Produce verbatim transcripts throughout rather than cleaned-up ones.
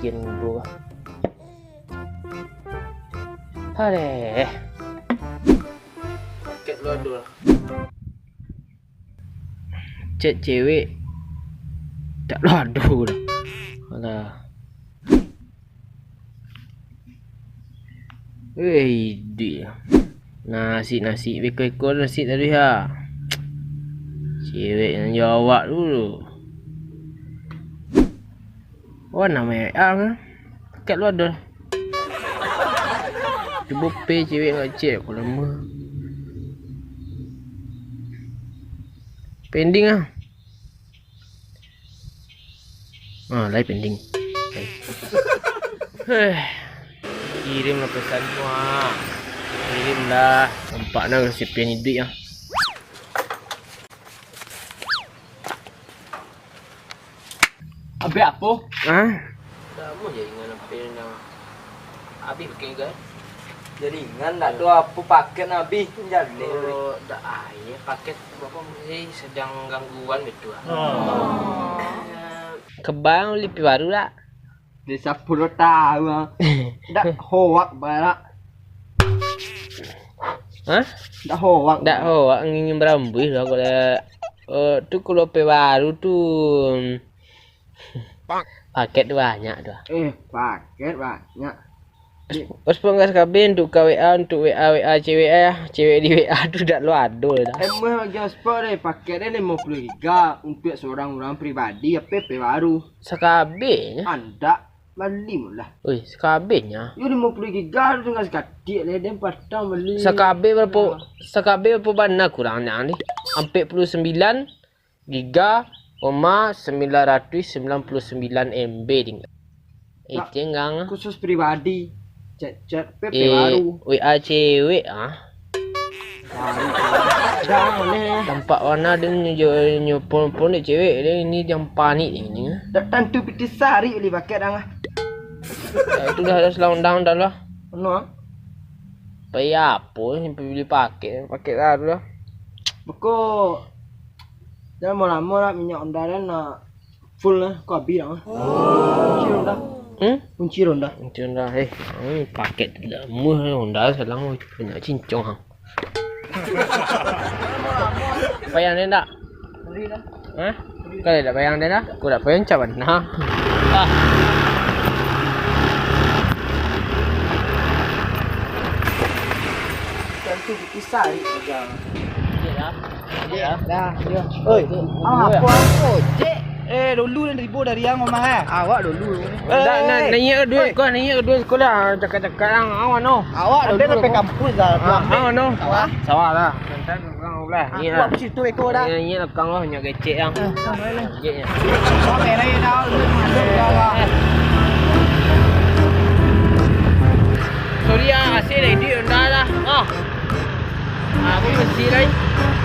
miskin gua. Aduh. Paket lu ado lah. Chat cewek tak lu ado lah. Alah. Weh, iduik. Nasi, nasi, beko-beko nasi tadi ha. Cewek nan jawab dulu. Oh, namo ang. Paket lu ado. Cubo pe cewek nak cek, aku lama. Pending ah. Ah, lai pending. Heh. Kirim lah pesan tu ah. Kirim lah. Nampak nak siapa yang iduik ah. Abih apo? Hah? Kamu jaringan apa yang dah abih pakai kan? Jaringan ndak tahu apo paket abih, jaleh. Oh, dak aia paket apa masih sedang gangguan gitu ah. Oh. Kebang beli pi baru dak? Di sapuluah tahun ah. Dak hoak barak. Hah? Dak hoak. Dak hoak, nginyum rambuih lah kalau, eh, tu kalau pe baru tu. Paket tu banyak tu. Eh, paket banyak. Respon gas kabin untuk ka W A, untuk W A, W A cewek ah. Cewek di W A tu dak lo ado dah. Emang lagi spot deh, paket deh limo puluah giga untuk seorang orang pribadi, apa pe baru. Sakabinyo? Andak, bali mulah. Oi, sakabinyo. Yo limo puluah giga tu tinggal sakatik leh, den patang bali. Sakabin barapo? Sakabin barapo bana kurang ni? Ampek puluah sambilan giga, koma sambilan ratuih sambilan puluah sambilan M B ding. Itu yang gang. Khusus pribadi. Chat-chat pe baru. W A cewek ah. Baru. Dah, boleh. Tampak warna ding nyo, nyo pon-pon dek cewek ding, ini yang panik ding ini. Dak tantu pitih sari beli paket dah. Ya, itu dah, dah selang undang dah lah. Penuh ah. Payah apo ni beli paket, paket baru lah. Beko. Dah lamo-lamo lah minyak Honda dah nak full lah, kau habis dah. Kunci Honda. Hmm? Kunci Honda. Kunci Honda. Eh, hmm, paket lamo Honda sekarang banyak cincong ah. Payah ni tak? Hah? Kau dak payah den dah? Aku dak payah, cawan nah. Ah. Tentu dipisah ni. Dah, dah. Oi, apa? Ojek. Eh, dulu ni ribu dari yang ngomong eh. Awak dulu. Dah, na-, naik ke dua sekolah, naik ke dua sekolah. Cakap-cakap lah, awak no. Awak dulu. Ada sampai kampus dah. Ah, awak no. Sawah. Sawah lah. Santai. Urang ulah. Ah, iya. Buat situ eko dah. Iya, iya, lekang lah, nyo kecek yang. Ah, ah, boleh. Kecek yang. Kau berai dah, lu masuk dah lah. Sorry ah, asyik dah hidup Honda dah. Ah. Ah, apa musik lai?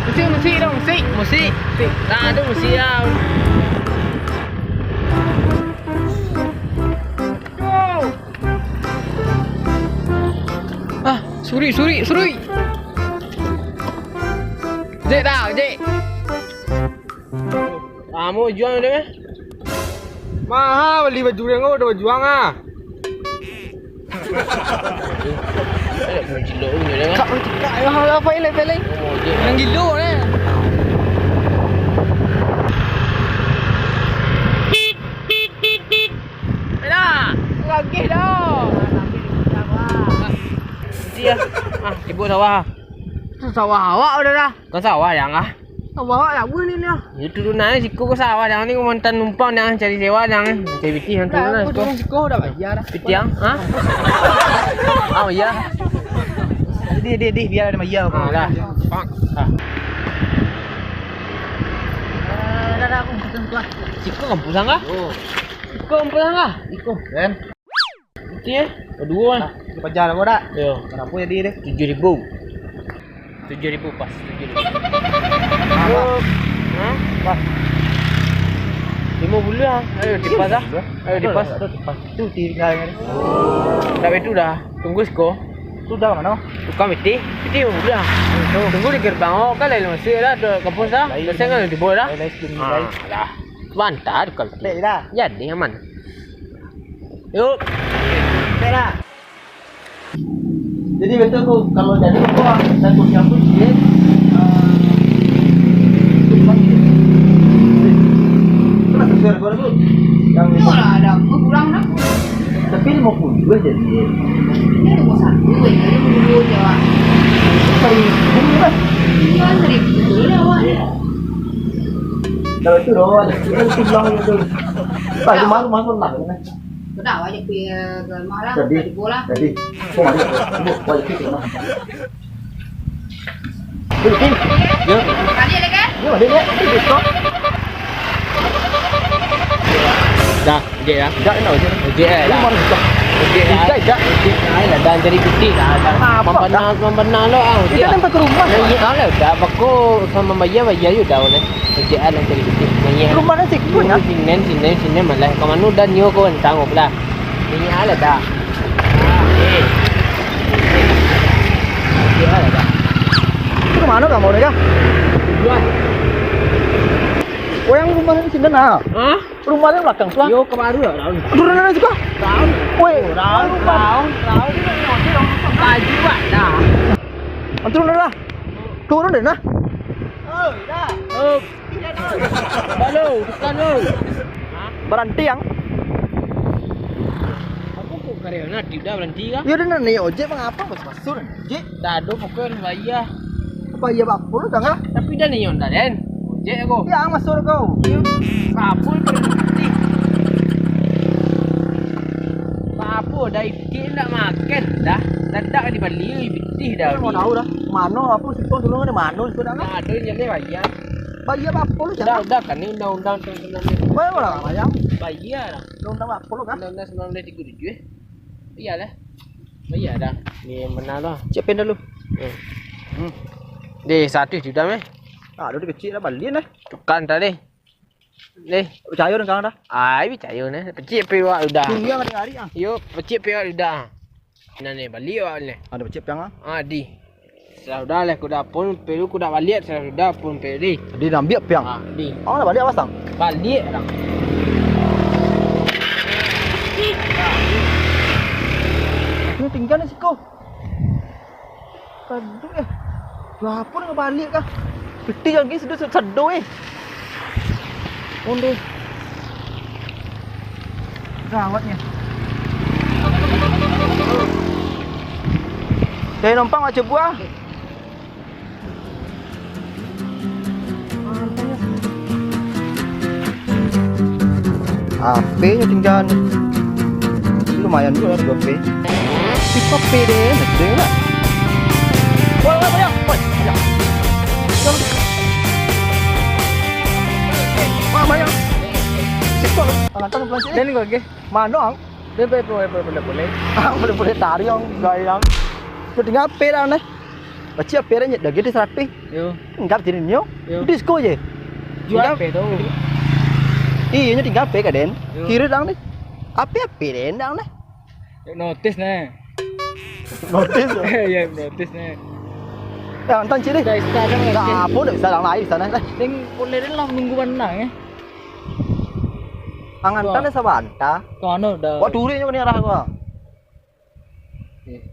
Musik, musik dong, musik. Musik? Musik. Tak ada musik lah. Ah, suri, suri, suri. Jek dah, jek. Lamo juang dia meh. Maha beli baju dia, kau ada baju ang ah. Eh, nak baju cilok punya dia meh. Kak, kak, ya, apa ini, Peleng? Oh, dia. Yang gilo ni. Alah, lagi dah. Dia. Ah, sibuk sawah. Tu sawah awak udah dah. Bukan sawah yang ah. Sawah awak dah ni lah. Itu tu naik siko ke sawah yang ni, mantan numpang yang cari sewa yang cari pitih yang tu lah. Aku siko. Turun siko dah bayar dah. Pitih yang? Ha? Oh iya. Dia, dia, dia, biar ada bayar. Ah, dah. Ah. Eh, dah, dah, aku pesen tu lah. Siko kampus ang kah? Oh. Siko kampus ang kah? Iko. Kan? Itu ya? Kedua kan? Nah, kita pajar apa dak? Yo. Berapa jadi dia? Tujuh ribu. Tujuh ribu pas, tujuh ribu. Apa? Hah? Pas. Lima bulan. Ayo, dipas lah. Ayo, dipas. Itu tinggal kan. Tak betul dah. Tunggu siko. Sudah mana? Tukang pitih, pitih udah. Tunggu di gerbang, oh, kan lain masuk dah, tu kampus dah. Lain. Biasa kan di bawah dah. Lain, lain, lain. Ah, dah. Mantap kalau. Baik dah. Jadi aman. Yuk. Oke, lah. Jadi betul tu, kalau jadi tu, ah, dan tu siapa dia? Ah, itu lagi. Itu lah sesuai harga tu. Yang Itulah ada, kurang dah. Tapi lima puluh dua jadi. Ini lima satu, eh, ini lima puluh dua je, Wak. Seribu lah. Iya, seribu betul lah, Wak. Kalau itu doang, ada itu bilang gitu. Tak, cuma rumah pun lah. Kau dah, wajib pergi ke rumah lah, Jadi, pergi bola. Jadi, kau mari, kau mari ke rumah. Yo. Balik lagi? Yo, balik lagi. Balik kau. Dah, ojek dah. Dah, enak ojek. Ojek eh, Lu dah. Mana dah? Ojek dah. Dah, dah. Ojek dah, dah jadi pitih dah, dah. Apa Mambana, dah? Mambana lo ah, ojek Kita ah. Sampai ke rumah. Nah, iya lah, dah. Bako sama bayar, bayar yo dah, nah. Ojek ah, lah jadi pitih. Nah, iya. Rumah nasi pun ya? Sinen, sinen, sinen malah. Ka mano dah nio kau entang lah. Ini alat dah. Ah, eh. Ini alat dah. Itu kemana kamu, Rega? Tujuan. Oh, yang rumah di sini, nah. Hah? Rumah yang belakang tu, ah. Yo, kemarin lah, Raul. Turun dari situ. Raul. Woi, Raul, Raul, Raul. Laju, Pak, dah. Ah, turun dah. Turun dah, nah. Oh, dah. Oh. Balu, bukan lu. Baranti, Ang. Aku kok karyawan Adib dah baranti kah? Yo, dah naiak ojek, mangapa masuk-masuk ojek? Dah ado pokoknyo bayar. Bayar apo lu, Ang, ah? Tapi dah naiak dah, Den. Ojek aku. Yo, masuk kau. Yo, kapul berhenti. Apo dah itik ndak makan dah. Dadak dibali pitih dah. Mau tahu dah. Mano apo siko dulu, di mano siko dah? Dah ado yang bayar. Bayar apo lu, Udah, Cak? Udah kan ni undang-undang tahun sembilan belas. Bayar lah, bayar. Bayar lah. Undang-undang apo lu, kan? Undang-undang sembilan belas tiga tujuh, eh. Iyalah. Bayar dah. Ni yang benar lah. Cek pen dulu. Hmm. Hmm. Deh, seratus juta meh. Ah, dah kecil dah balian dah. Tukang tadi. Deh. Picayo deh kang dah. Ai, picayo nah. Pecik pe wak udah. Tunggu yang hari-hari ah. Yo, pecik pe wak udah. Nah ni, baliak awak ni. Ado pecik piang ah. Ah, di. Sudah lah, kuda pun, pelu kuda baliak, sudah pun pelu. Di nambiak piang. Ah, di. Oh, dah baliak pasang. Baliak dah. Ini tinggal ni siko. Aduh eh. Lah, apo nak baliak kah? Pitih lagi sudah sado eh. Onde. Gawatnya. Dari Nompang macam buah. H P-nyo tinggal ni. Lumayan jugo lah H P. H P deh, betul lah. Woi, woi, woi, woi, woi. Wah, banyak. Siko. Alangkah lu pulang sini. Dan gua, oke. Mano, Ang? Dia boleh, boleh, boleh, boleh, boleh. Ah, boleh, boleh tarik, Ang. Gaya, Ang. Kau tinggal P dah, neh. Baca P dah, nyet dah, gede seratus. Yo. Enggak, jadi nyo. Yo. Disko je. Jual Enggak. P tu. Iya, nyo tinggal P ka den. Yo. Kira dang ni. Api, api den, dang ni. Notis, neh. Notis, yo? Iya, notis, neh. Ya, nonton ciri. Dah, Insta dah, Nah, oke. Apa dah bisa dang lain sana, dah. Deng, boleh deh lah, nunggu mana, eh? Angan Wah. Tan dah sabanta. Kau anu dah. Wak turi nyo ni arah gua. Eh.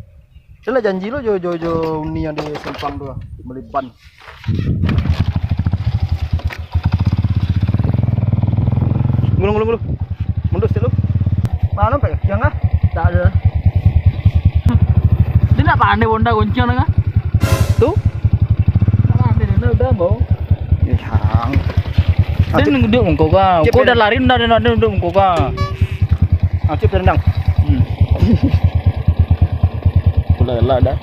Itulah janji lo jo, jo, jo Uni yang di Simpang tu lah. Beli ban. Gulung, gulung, gulung. Mundur sikit lu. Mana, Pak? Yang kah? Tak ada. Dia nak pandai Honda goncang dah kah? Tu? Tak pandai dia, dah, dah, bau. Eh, hang. Dia Acik. Duduk muka kau. Cik Kau dah Pen- lari, dah, dah, dah duduk muka kau. Ah, cik rendang. Hmm. Pula lah dah.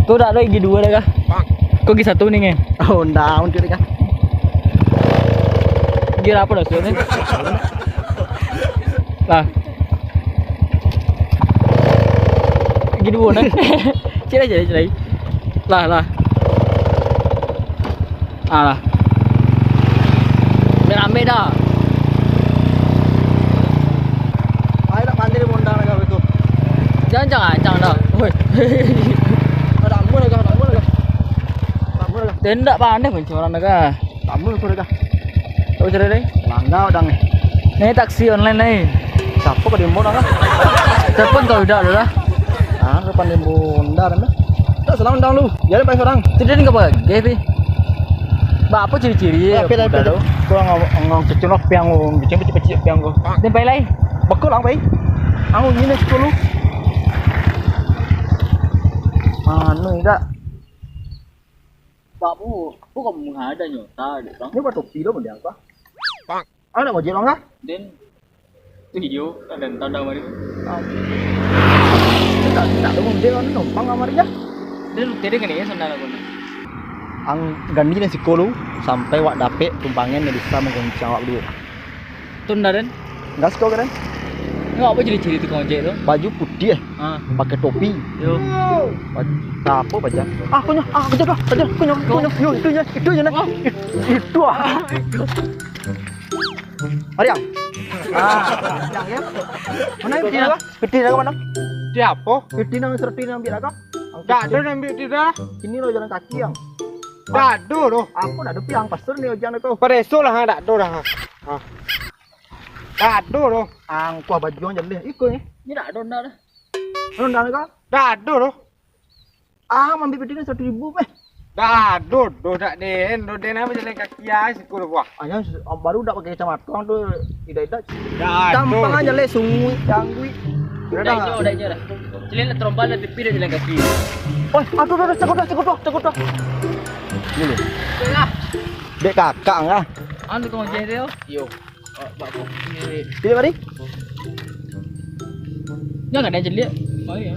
Kau tak ada gigi dua dah kah? Kau gigi satu ni, kan? Oh, ndak, untuk dia kah? Gigi apa dah, sudah ni? Lah. Gigi dua dah. Cik dah, cik dah, cik dah. Lah, lah. Alah. Ambil-ambil dah. Ai, nak mandi di Mondang dah, kau itu. Jangan, jangan, jangan dah. Woi. Ada ampun dah, ada ampun dah. Ada ampun dah. Dia ndak pandai mancing orang dah, kah? Ampun, ampun dah. Tahu cara dia? Langgar dang. Ni taksi online ni. Apo ka diimbau dah? Telepon kau udah dulu lah. Ah, ka pandai bunda dah. Tak salah undang lu. Biarin pai surang. Tu dia ni ka bageh, Pi. Ba apo ciri-ciri? Apo lah, budak tu? Kurang ngong cecun lah, piang ngong. Bicin pecik-pecik piang ngong. Dia pai lai. Bakul lah, pai. Ang ni nak sepuluh. Mano ni, Kak? Pak, bu, bu kamu ada nyota dek bang? Ni buat topi lo, benda apa? Bang. Anak ngojek bang kah? Den, tu iyo, ada entah dah mari. Ah. Tidak, tidak ada ngojek bang, numpang kamari ya. Den, tadi kan ya sandal aku ni. Ang ganti dan siko lu, sampai wak dapek tumpangan yang bisa menggoncang awak berdua. Tu ndak, Den? Gas kau, Den? Tengok apa ciri-ciri tukang ojek tu? Baju putih, eh? Ha. Pakai topi. Yo. Baju, apa baju? Ah, punya. Ah, kejar dah, kejar. Punya, punya. Yo, itu je, itu je, nah. Wah. It-, itu ah. Mari, Ang. Ah, Ang, ya. Mana yang putih dah? Putih dah mana? Dia apa? Putih nang serti nang biar kau. Dak ado nang ambiak tu dah. Ini lo jalan kaki, Ang. Dak ado doh. Aku dak ado piang, pasal ni ujian aku. Pareso lah, ha, dak ado dah. Ha. Dak ado doh. Ang kuah baju ang jaleh. Iko ni. Ni dak ado ndak dah. Ado ndak kau? Dak ado doh. Ah, ambil peti ni satu ribu meh. Dak ado doh, dak den. Doh den apa jalan kaki ai, siku doh buah. Hanya baru dak pakai kacamata tu, idak-idak. Dak ado. Tampang aja leh, sunguik, jangguik. Dak inyo, dak inyo dah. Cilin lah terombal lah, tepi dah jalan kaki. Oi, aduh, aduh, aduh, cakut dah, cakut dah, cakut dah. Dulu. Lah. Dek kakak ngah. Anu kau je dia. Yo. Oh, bak kopi. Tidak mari. Jangan dia celiak. Mari ya.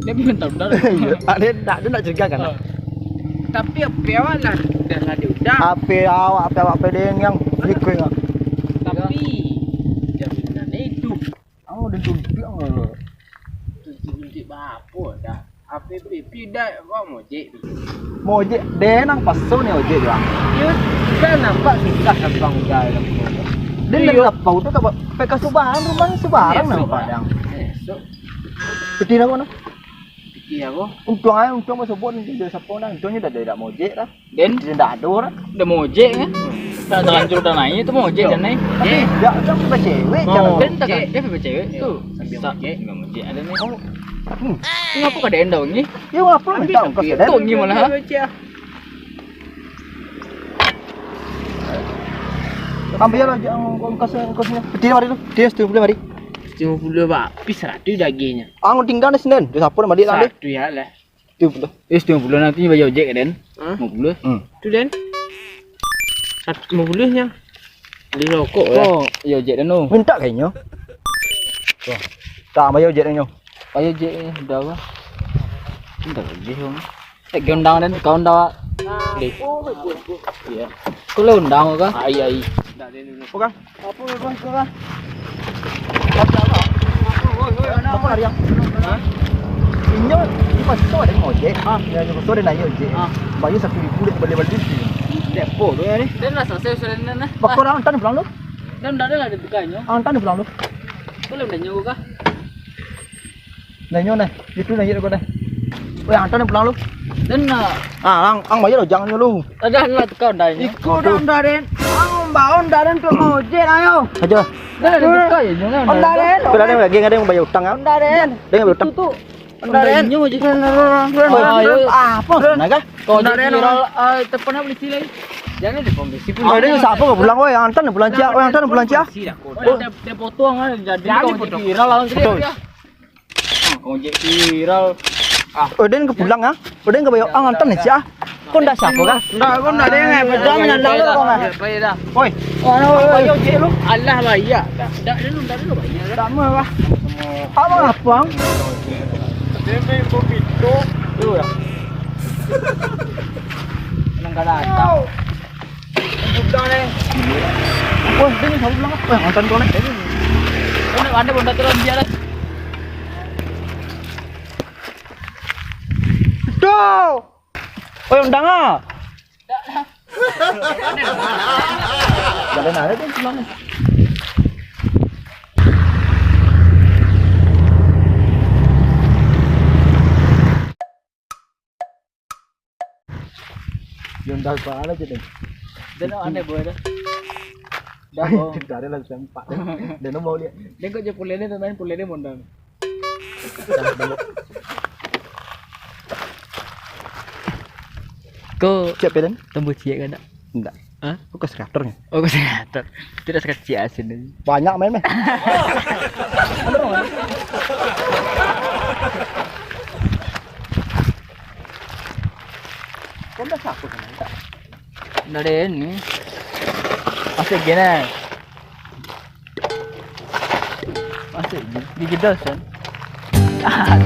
Dia pun tahu dah. Iya. Ah, dia nak, dia nak curiga kan? Oh. Tapi apa awak lah? Dah lah dia udah. Apa awak, apa awak pedeng yang ikut ya? Tapi jaminannya itu. Ang udah suntik ang. Suntik-suntik bapo dah. Apa pipi dah, kok mojek tu? Mojek, den ang paso ni ojek tu, Ang. Yo, dah nampak susah kan bang udah dalam rumah. Den dari lapau tu tak pe-, peka subahan rumah ni subahan nampak, Ang. Esok. Peti dah mana? Peti aku. Untung aja, untung aku sebut ni dia siapa dah. Untungnyo dah, dah, dah mojek dah. Den? Dia ndak ado orang. Dah mojek kan? Dah terlanjur dah naik tu mojek dah naik. Tapi dak macam tu cewek cara. Den tak ada cewek tu. Sambil mojek. Sambil mojek ada ni. Oh. Hmm. Ngapa kada endau ni? Ya ngapa minta ongkos ya? Kau ni malah. Ambil lah ongkos ongkosnya. Dia mari tu. Dia setuju boleh mari. Lima puluh bak, pi seratus dagingnyo. Ang tinggal di sini. Dia siapa nak balik tadi? Satu ya lah. Tujuh puluh. Eh, tujuh puluh nanti bayar ojek kan, Den? Hah? Lima puluh. Hmm. Tu, Den. Sat-, lima puluh nya. Beli rokok lah. Oh, iya ojek, Den, oh. Minta kayaknya. Tuh. Tak bayar ojek, Den, nyo. Bayar ojek ni, udah apa? Minta ojek, Bang. Eh, gondang, Den, kau undang, Pak. Beli. Iya. Kau lah undang, kau kah? Ah, iya, iya. Oke. Apa, apa, apa, apa? Apa, apa? Apa lari, Ang? Hah? Inyo, di pasar ada ngojek. Ah. Ya, di pasar ada naik ojek. Ah. Bayar satu ribu dek balik-balik tu. Depo tu ya ni. Den lah selesai urusan den lah. Bakal orang antan pulang tu. Den dah ada lah di tukang nyo. Antan pulang tu. Boleh dah nyo kah? Nah, nyo nah, itu nah, itu nah. Weh, antan pulang lu. Den nak. Ah, ang, ang bayar lo, jangan lu. Ada lah tukar dah ini. Iko dah, dah, Den. Ang baon dah, Den, tu ngojek ayo. Aja. Dah ada tukar ya, jangan. Onda, Den. Kau ada lagi, ada yang bayar utang kan? Onda, Den. Dia bayar utang. Itu tu. Onda, Den. Ini aja. Ah, ayo. Apa? Naga? Kau jadi viral, ah, telepon polisi lagi. Jangan di polisi pun. Ada siapa kau pulang, weh? Antan pulang ciak, weh, antan pulang ciak. Dia, dia potong kan, jadi kau jadi viral lawan dia. Kau jadi viral. Ah. Oden ke pulang ah? Oden ke bayar ang antan ni ah? Kau ndak siapa kah? Ndak, kau ndak ada yang hebat. Jangan ndak lu kau ah. Baik dah. Oi. Oh, bayar je lu. Alah bayar. Dah, dah dulu, dah dulu bayar. Sama lah. Apa apa? Dia main begitu. Tu lah. Nang kada ada. Budak ni. Wah, dia ni selalu bilang apa? Wah, mantan kau ni. Kau nak pandai pun tak turun dia lah. Tuh. Oi, undang ah. Jalan aja tu pulang. Yonda salah je deh. Dia nak aneh boy dah. Dah, oh. Dari lah sempat. Dan mau lihat. Dia kok je pulai dia, main pulai dia mondang. Ko siap, Pedan? Tombol ciek kan tak? Enggak. Hah? Kok sekreatornya? Oh, kok sekreator. Tidak sekecil asin ni. Banyak main, meh. Kau dah siapa kan? Dari ini. Masih gini. Masih gini. Gigi dosen. Ah,